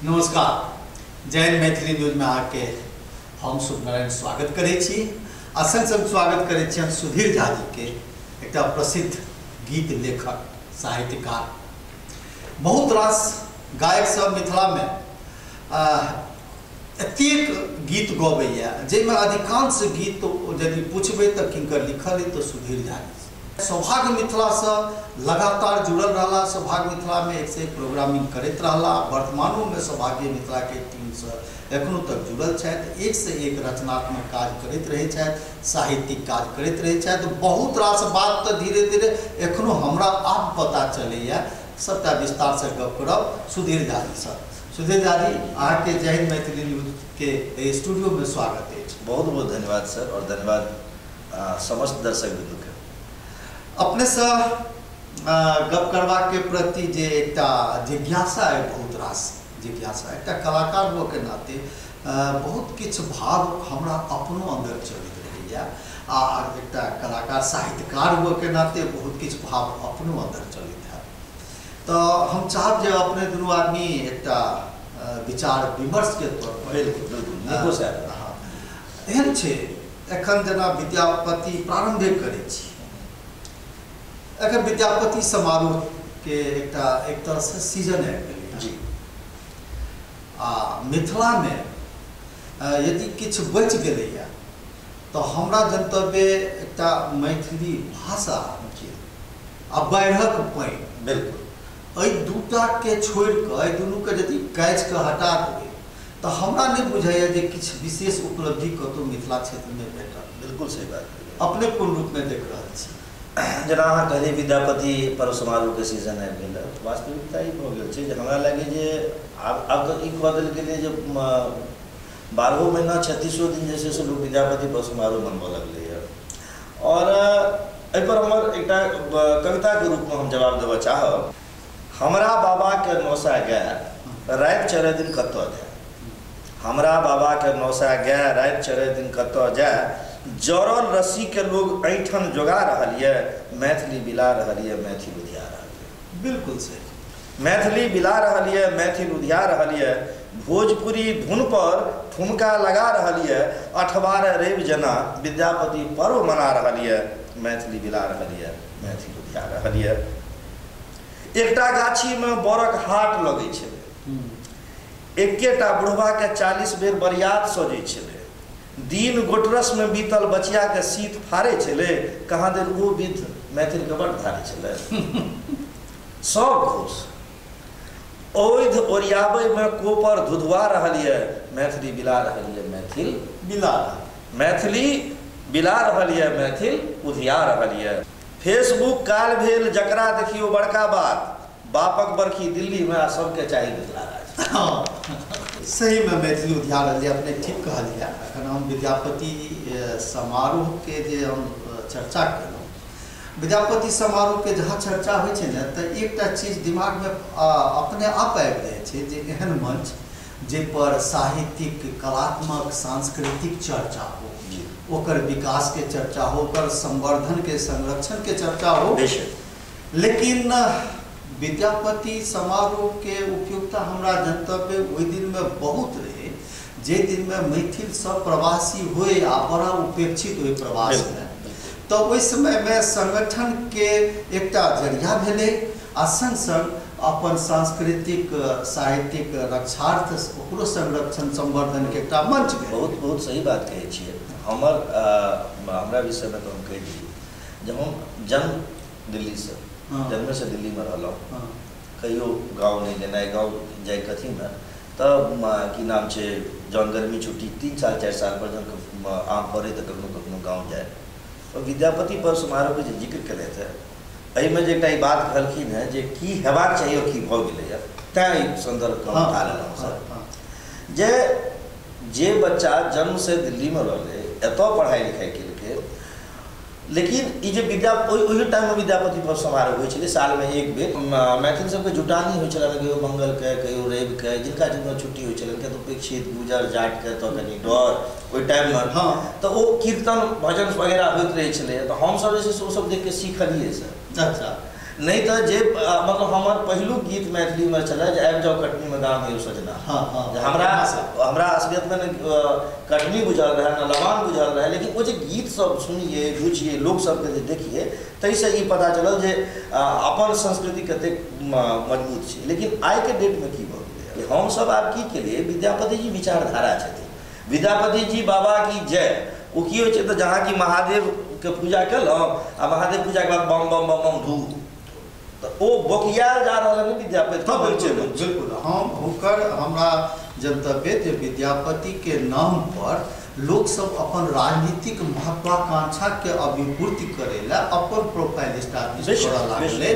नमस्कार, जय मैथिली न्यूज में आके हम शुभनारायण स्वागत करै छी आ संग संग स्वागत करै छी हम सुधीर झा जी के, एकटा प्रसिद्ध गीत लेखक साहित्यकार। बहुत रास गायक सब मिथिला में एतेक गीत गबैया जाहिमे अधिकांश गीत यदि पूछबै तऽ किनकर लिखल है तो सुधीर झा जी। सौभाग्य मिथिलासँ लगातार जुड़ल रहला, सौभाग्य मिथिलामे एक से एक प्रोग्रामिंग करैत रहला, वर्तमानोमे सौभाग्य मिथिलाके टीमसँ एखनो तक जुड़ल छथि, एक से एक रचनात्मक काज करैत रहै छथि, साहित्यिक काज करैत रहै छथि। बहुत रास बात तऽ धीरे धीरे एखनो हमरा आब पता चलैए। सबटा विस्तारसँ गप करब सुधीर झा जीसँ। सुधीर झा जी, अहाँके जय हिंद मैथिली न्यूजके स्टूडियोमे स्वागत अछि। बहुत बहुत धन्यवाद सर, और धन्यवाद समस्त दर्शक बिंदुके। अपनेसँ गप करबाके प्रति जे एकटा जिज्ञासा है, बहुत रास जिज्ञासा, एकटा कलाकार होके नाते बहुत किछु भाव हमरा अपनो अंदर चलैत रहैए आ एकटा कलाकार साहित्यकार होके नाते बहुत किछु भाव अपनो अंदर चलैत है। तो हम चाहब जे अपने दुनू आदमी एकटा विचार विमर्शके तौर पर। बिल्कुल। हाँ, एहन छै एखन जेना विद्यापति प्रारंभे करै छी, एखन विद्यापति समारोह के एकटा एक तरह से सीजन आबि गेलै जी। आ मिथिलामे यदि किछु बचि गेलैए तऽ हमरा जनतव्य एकटा मैथिली भाषा आ बाढ़िक पानि, बिल्कुल, एहि दूटाके छोड़ि कऽ एहि दुनूके यदि काटि कऽ हटा देबै तऽ हमरा नहि बुझाइए जे किछु विशेष उपलब्धि कतहु मिथिला क्षेत्रमे भेटल। बिल्कुल सही बात। अपने कोन रूपमे देख रहल छी? जेना अहाँ कहलियै विद्यापति पर्व समारोहके सीजन आबि गेल, वास्तविकता ई भऽ गेल छै जे हमरा लागै जे आब तऽ ई कऽ देल गेलै जे 12 महीना 36 दिन जे छै से लोक विद्यापति पर्व समारोह मनबऽ लगलैए। और एहिपर हमर एकटा कविताके रूपमे हम जवाब देबऽ चाहब। हमरा बाबाके नौसा गाय राति चढ़ै दिन कतऽ जाय, हमरा बाबाके नौसा गाय राति चढ़ै दिन कतऽ जाय, जरल रस्सी के लोग ऐठन जोगा रहल ये, मैथिली बिला रहल ये, मैथिल उधिया रहल ये। बिल्कुल सही। मैथिली बिला रहल ये, मैथिल उधिया रहल ये, भोजपुरी धुन पर ठुमका लगा रहल ये, अठबार रवि जना विद्यापति पर्व मना रहल ये, मैथिली बिला रहल ये, मैथिल उधिया रहल ये। एकटा गाछी में बरक हाट लगै छलै, एकेटा बुढ़वा के 40 बेर बरियात सजै छलै, दिन गोटरस में बीतल बचिया के शीत फाड़े छलै, कहाँ देर वो विध मैथिल के बड़ धारे छलै। सब खुश। ओध ओरियाबै में कोपर धुधुआ रहल ये, मैथिली बिला रहल ये, मैथिल बिला, मैथिली बिला रहल ये, मैथिल उधिया रहल ये। फेसबुक काल भेल जकरा देखियो बड़का बात, बापक बरखी दिल्ली में आ सबके चाही मिथिला राज। हाँ, सही में मैथिली उधिया रहल यऽ, अपने ठीक कहलियै। एखन हम विद्यापति समारोहके जे हम चर्चा केलहुँ, विद्यापति समारोहके जहाँ चर्चा होइ छै ने तऽ एकटा चीज दिमागमे अपने आप आबि जाइ छै जे एहन मंच जाहिपर साहित्यिक, कलात्मक, सांस्कृतिक चर्चा हो, ओकर विकासके चर्चा हो, ओकर संवर्धनके, संरक्षणके चर्चा हो। लेकिन विद्यापति समारोहके उपयोगिता हमरा जनतव्य ओहि दिनमे बहुत रहे जे दिनमे मैथिल सब प्रवासी होए आ बड़ा उपेक्षित होए प्रवासमे, तऽ ओहि समयमे संगठनके एकटा जरिया भेलै आ संग संग अपन सांस्कृतिक साहित्यिक रक्षार्थ ओकरो संरक्षण संवर्धनके एकटा मंच भेल। बहुत बहुत सही बात कहै छियै। हमर हमरा विषयमे तऽ हम कहि दी जे हम जन्म दिल्लीसँ, जन्मेसँ दिल्लीमे रहलहुँ, कहियो गाँव नहि गेनाइ, गाँव जाइ कथीमे तऽ की नाम छै, जहन गर्मी छुट्टी 3 साल 4 साल पर जहन आम पड़ै तऽ कखनो कखनो गाँव जाय। तऽ विद्यापति पर्व समारोहके जे जिक्र केलथि हेँ, एहिमे जे एकटा ई बात कहलखिन हेँ जे की हेबाक चाही और की भऽ गेलैए, तैँ एहि सन्दर्भके हम उठा लेलहुँ सर। जे जे बच्चा जन्मसँ दिल्लीमे रहलै, एतऽ पढ़ाइ लिखाइ केलकै, लेकिन ई जे विद्या ओहि टाइममे विद्यापति पर्व समारोह होइ छलै सालमे एक बेर, मैथिल सबके जुटानी होइ छलै, कहियो मंगलके कहियो रविके, जिनका जिनका छुट्टी होइ छलै, किया तऽ उपेक्षित गुजर जाटके तऽ कनि डर ओहि टाइममे, हाँ, तऽ ओ कीर्तन भजन वगैरह होइत रहै छलै। तऽ हमसब जे छै से ओसब देखिके सीखलियै सर। अच्छा। नहि तऽ जे मतलब हमर पहिलुक गीत मैथिलीमे छलै जे आबि जाउ कटनीमे गाम यौ सजना। हमरा हमरा असलियतमे ने कटनी बुझल रहै ने लवान बुझल रहै, लेकिन ओ जे गीत सब सुनियै बुझियै लोक सबके जे देखियै ताहिसँ ई पता चलल जे अपन संस्कृति कतेक मजबूत छै। लेकिन आइके डेटमे की भऽ गेलै, हमसब आब की केलियै, विद्यापति जी विचारधारा छथिन, विद्यापति जी बाबा की जय। ओ की होइ छै तऽ जहाँ कि महादेवके पूजा केलहुँ आ महादेव पूजाके बाद बम बम बम बम धू, तऽ ओ बोकियाल जा रहल है विद्यापति। बिल्कुल बिल्कुल, हम हुनकर हमरा जनतव्य जे विद्यापति के नाम पर लोक सब अपन राजनीतिक महत्वाकांक्षा के अभिपूर्ति करे ला अपन प्रोफाइल स्टाब्लिश करऽ लागलै।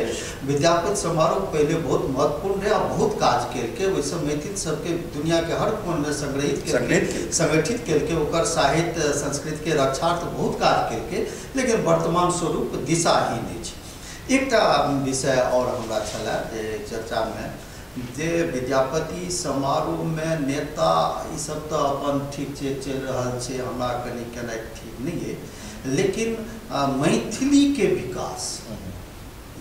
विद्यापति समारोह पहले बहुत महत्वपूर्ण रहे और बहुत काज केलकै, ओहिसँ मैथिल सबके दुनिया के हर कोनमे संग्रहित केलकै, संगठित केलकै, ओकर साहित्य संस्कृति के रक्षार्थ बहुत काज केलकै, लेकिन वर्तमान स्वरूप दिशाहीन अछि। एकटा विषय और हमरा छलै जे चर्चामे जे विद्यापति समारोहमे नेता ई सब तऽ अपन ठीक छै चलि रहल छै, हमरा कनि केनाइ ठीक नहि अइ, लेकिन मैथिलीके विकास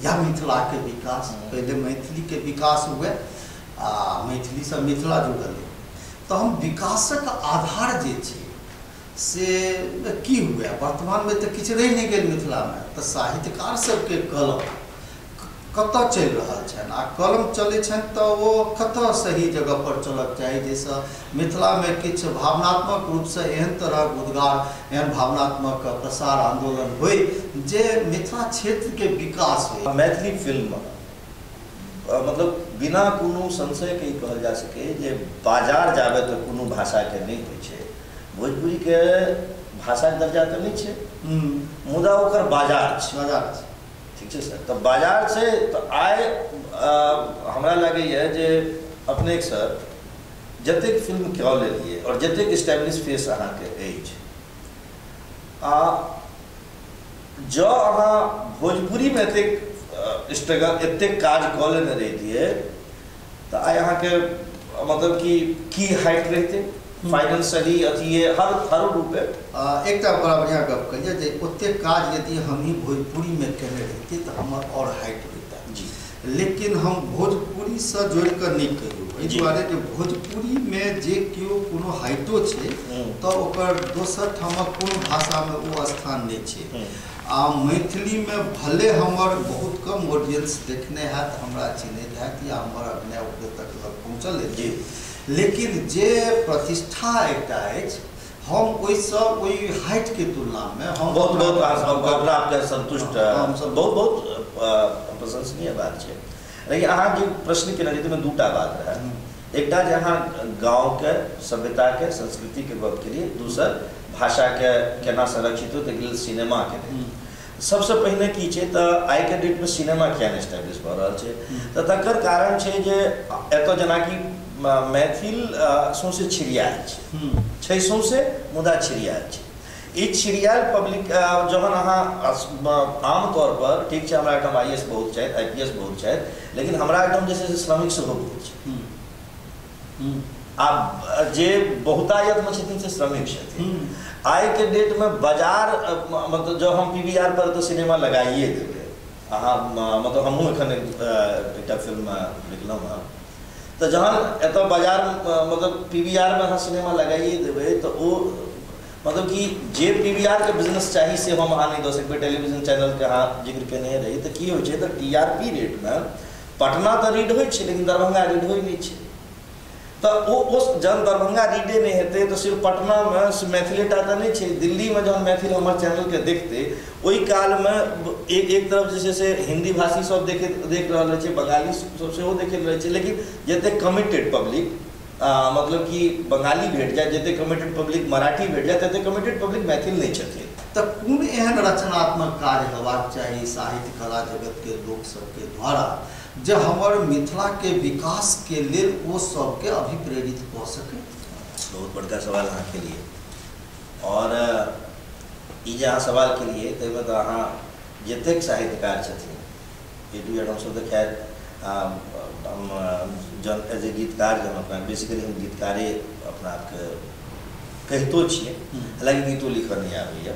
या मिथिलाके विकास, पहिले मैथिलीके विकास हुए आ मैथिलीसँ मिथिला जुड़ल अइ, तऽ हम विकासक आधार जे छै से की हुए, वर्तमानमे तऽ किछु रहि नहि गेल मिथिलामे, तऽ साहित्यकार सबके कलम कतऽ चलि रहल छनि आ कलम चलै छनि तऽ ओ कतऽ सही जगह पर चलक चाही जाहिसँ मिथिलामे किछु भावनात्मक रूपसँ एहन तरहक उद्गार, एहन भावनात्मक प्रसार आन्दोलन होइ जे मिथिला क्षेत्रके विकास होइ। मैथिली फिल्म मतलब बिना कोनो संशयके ई कहल जा सकै जे बाजार जाबे तऽ कोनो भाषाके नहि होइ छै। भोजपुरीके भाषाके दर्जा तऽ नहि छै, मुदा ओकर बाजार छै, बाजार छै। ठीक छै सर, तऽ बाजार छै तऽ आइ हमरा लगैए जे अपनेके सर जतेक फिल्म कऽ लेलियै आओर जतेक इस्टेब्लिश फेस अहाँके अछि, आ जँ अहाँ भोजपुरीमे एतेक स्ट्रगल एतेक काज कऽ लेने रहितियै तऽ आइ अहाँके मतलब कि की हाइट रहितै फाइनेंशियली अथी हर हर रूपे। एकटा बड़ा बढ़िआँ गप कहलियै जे ओतेक काज यदि हमही भोजपुरीमे केने रहितियै तऽ हमर आओर हाइट होइता जी, लेकिन हम भोजपुरीसँ जोड़िकऽ नहि कहियौ, एहि दुआरे जे भोजपुरीमे जे केओ कोनो हाइटो छै तऽ ओकर दोसर ठामक कोनो भाषामे ओ स्थान नहि छै। आ मैथिलीमे भले हमर बहुत कम ऑडियंस देखने हैत, हमरा चिन्हैत हैत या हमर अभिनय ओतऽ तक पहुँचल जी, लेकिन जे प्रतिष्ठा एकटा अछि हम ओहिसँ ओहि हाइटके तुलनामे हम बहुत बहुत अपना आपके संतुष्ट, हमसब बहुत बहुत प्रशंसनीय बात छै। लेकिन अहाँ जे प्रश्न केने रही ताहिमे दूटा बात रहै, एकटा जे अहाँ गाँवके सभ्यताके संस्कृतिके गप केलियै, दोसर भाषाके केना संरक्षित हो ताहिके लेल सिनेमाके लेल। सबसँ पहिने की छै तऽ आइके डेटमे सिनेमा किया नहि एस्टेब्लिश भऽ रहल छै, तऽ तकर कारण छै जे एतऽ जेनाकि मैथिल सौँसे छिड़ियाल छै, छै सौँसे मुदा छिड़ियाल छै। ई छिड़ियाल पब्लिक जहन अहाँ आमतौर पर ठीक छै, हमरा एहिठाम आई ए एस बहुत छथि, I P S बहुत छथि, लेकिन हमरा एहिठाम जे छै से श्रमिक सेहो बहुत छै। आब जे बहुतायतमे छथिन से श्रमिक छथिन। आइके डेटमे बाजार मतलब जब हम पी वी आर पर तऽ सिनेमा लगाइए देबै अहाँ, मतलब हमहूँ एखन एकटा फिल्म लिखलहुँ हँ, तऽ जहन एतऽ बाजार मतलब पी वी आर मे अहाँ सिनेमा लगाइए देबै तऽ ओ मतलब कि जे पी वी आर के बिजनेस चाही से हम अहाँ नहि दऽ सकबै। टेलीविजन चैनलके अहाँ जिक्र केने रही तऽ की होइ छै तऽ टी आर पी रेटमे पटना तऽ रीड होइ छै लेकिन दरभंगा रीड होइ नहि छै। तऽ ओ जहन दरभंगा रीडे नहि हेतै तऽ सिर्फ पटनामे मैथिलेटा तऽ नहि छै, दिल्लीमे जहन मैथिल हमर चैनलके देखतै ओहि कालमे एक तरफ जे छै से हिन्दी भाषी सब देख रहल रहै छै, बंगाली सब सेहो देखैत रहै छै, लेकिन जतेक कमिटेड पब्लिक मतलब कि बंगाली भेट जाय, जतेक कमिटेड पब्लिक मराठी भेट जाय, ततेक कमिटेड पब्लिक मैथिल नहि छथिन। तऽ कोन एहन रचनात्मक कार्य हेबाक चाही साहित्य कला जगतके लोक सबके द्वारा जे हमर मिथिलाके विकासके लेल ओ सबके अभिप्रेरित कऽ सकै? बहुत बड़का सवाल अहाँ केलियै, और ई जे अहाँ सवाल केलियै ताहिमे तऽ अहाँ जतेक साहित्यकार छथिन ए टू जेड, हमसब तऽ खैर हम जन एज ए गीतकार जे हम अपना बेसिकली हम गीतकारे अपना आपके कहितो छियै, हालाँकि गीतो लिखऽ नहि आबैए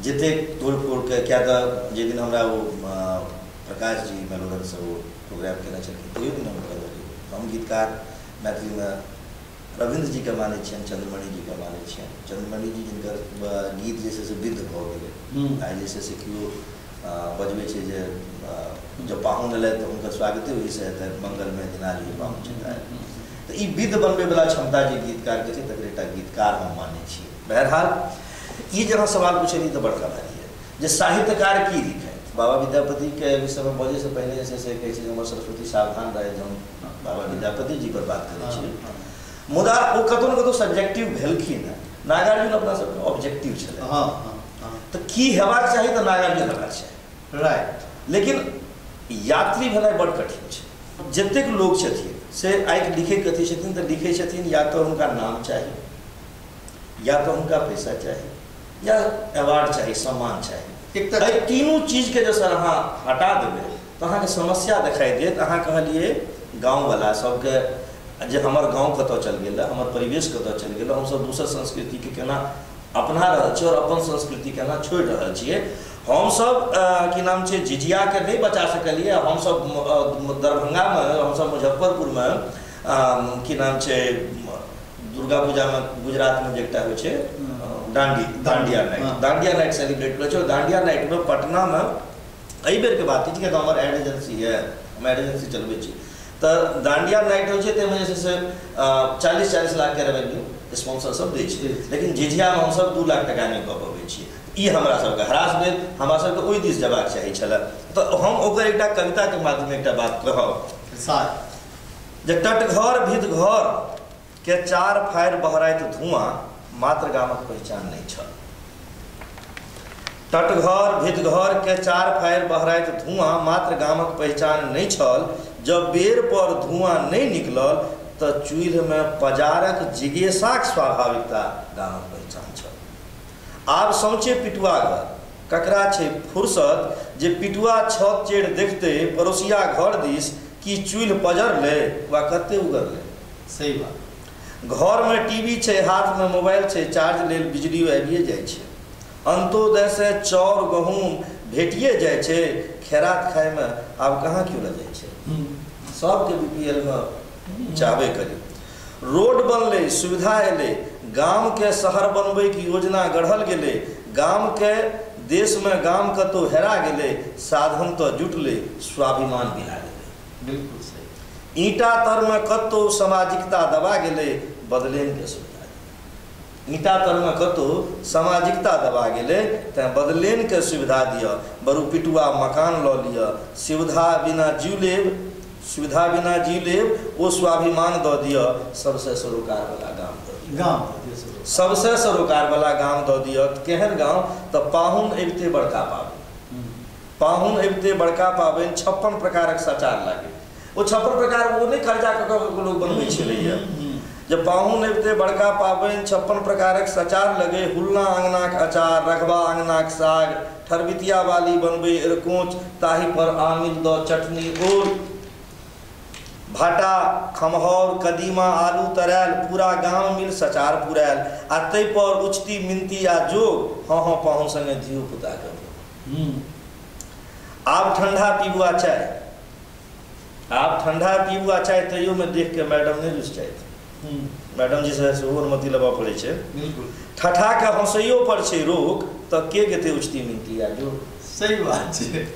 जतेक तोड़ि फोड़िके, किया तऽ जाहि दिन हमरा ओ प्रकाश जी मैलोरंगसँ ओ प्रोग्राम केने छलखिन, तैयो दिन हम कहने रही हम गीतकार मैथिलीमे रविन्द्र जीके मानै छियनि, चंद्रमणि जीके मानै छियनि। चंद्रमणि जी जिनकर गीत जे छै से विद्ध भऽ गेलै, आइ जे छै से केओ बजबै छै जे जब पाहुन एलै तऽ हुनकर स्वागते ओहिसँ हेतै, मंगलमय दिनाली पाहुन छथि। तऽ ई विद्ध बनबैवला क्षमता जे गीतकारके छै तकर एकटा गीतकार हम मानै छी। बहरहाल ई जे अहाँ सवाल पुछलियै तऽ बड़का भारी यऽ जे साहित्यकार की लिखै। बाबा विद्यापतिके विषयमे बजैसँ पहिने जे छै से कहै छै जे हमर सरस्वती सावधान रहै, हम बाबा विद्यापति जी पर बात करै छी, मुदा ओ कतहु ने कतहु सब्जेक्टिव भेलखिन हेँ। नागार्जुन अपना सबके ऑब्जेक्टिव छलै, तऽ की हेबाक चाही तऽ नागार्जुन हेबाक चाही, राइट। लेकिन यात्री भेनाइ बड़ कठिन छै। जतेक लोक छथिन से आइ लिखैके अथी छथिन तऽ लिखै छथिन, या तऽ हुनका नाम चाही, या तऽ हुनका पैसा चाही, या अवार्ड चाही, सम्मान चाही। एहि तीनू चीजके जे सर अहाँ हटा देबै तऽ अहाँके समस्या देखाइ देत। अहाँ कहलियै गाँववला सबके जे हमर गाँव कतऽ चलि गेलै, हमर परिवेश कतऽ चलि गेलै, हमसब दोसर संस्कृतिके केना अपना रहल छियै और अपन संस्कृति केना छोड़ि रहल छियै। हमसब की नाम छै झिझियाके नहि बचा सकलियै, हमसब दरभंगामे, हमसब मुजफ्फरपुरमे की नाम छै दुर्गा पूजामे गुजरातमे जे एकटा होइ छै dandiya night, dandiya night celebrate करै छै। डांडिया नाइटमे पटनामे एहि बेरके बात छै कि हमर एड एजेंसी यऽ, हम एड एजेंसी चलबै छी, तऽ डांडिया नाइट होइ छै ताहिमे जे छै से 40-40 लाखके रेवेन्यू स्पॉन्सर सब दै छै, लेकिन झिझियामे हमसब 2 लाख टका नहि कऽ पबै छी। ई हमरा सबके हरास भेल, हमरा सबके ओहि दिस जयबाक चाही छलै। तऽ हम ओकर एकटा कविताके माध्यममे एकटा बात कहब जे टटघर भित घर के चार फायर बहराइत धुआँ मात्र गामक पहिचान नहि छल। टटघर भित घर के चार फायर बहराइत धुआँ मात्र गामक पहिचान नहि छल, जब बेर पर धुआँ नहि निकलल तऽ चूल्हिमे पजारक जिज्ञासाक स्वाभाविकता गामक पहिचान छल। आब सौंचे पिटुआ घर, ककरा छै फुर्सत जे पिटुआ छत चढ़ि देखतै पड़ोसिया घर दिस कि चूल्हि पजरलै वा कते उगरलै। सही बात। घरमे टीवी छै, हाथमे मोबाइल छै, चार्ज लेल बिजलियो आबिए जाइ छै, अंत्योदयसँ चाउर गहूँम भेटिए जाइ छै, खेरात खाइमे आब कहाँ केओ लऽ जाइ छै, सबके BPL मे चाहबे करी। रोड बनलै, सुविधा एलै, गामके शहर बनबैके योजना गढ़ल गेलै, गामके देशमे गाम कतहु हेरा गेलै, साधन तऽ जुटलै, स्वाभिमान बिला गेलै। बिल्कुल सही। ईंटा तरमे कतहु सामाजिकता दबा गेलै, बदलेनके सुविधा। ईंटा तरमे कतहु सामाजिकता दबा गेलै, तैँ बदलेनके सुविधा दिअ, बरू पिटुआ मकान लऽ लिअ, सुविधा बिना जीव लेब, सुविधा बिना जी लेब, ओ स्वाभिमान दऽ दिअ, सबसँ सरोकारवला गाम दऽ दिअ, गाम सबसँ सरोकारवला गाम दऽ दिअ। केहन गाँव? तऽ पाहुन अबिते बड़का पाबनि, पाहुन अबिते बड़का पाबनि, 56 प्रकारक सचार लागै। ओ 56 प्रकार ओ नहि कर्जा कऽ कऽ लोक बनबै छलैए। जे पाहुन अबिते बड़का पाबनि, 56 प्रकारक सचार लगे, हुलना अङ्गनाक अचार, रघबा अङ्गनाक साग, ठरबितिया वाली बनबै अरकोच, ताहि पर आमिल दऽ चटनी ओल, भाटा खमहौर कदीमा आलू तरायल, पूरा गाम मिल सचार पुरायल, आ ताहिपर उचती मिनती आ जोग, हँ हँ पाहुन सङ्गे धियो पुताके। आब ठंडा पीबू आ चाय, आब ठंडा पीबू आ चाय, तैयोमे देख के मैडम नहि रुसि जाइत, मैडम जी से सेहो अनुमति लेबऽ पड़ै छै। बिल्कुल। ठठा के हँसैयो पर छै रोक, तऽ के गेतै उचती मिनती आ जोग। सही बात छै।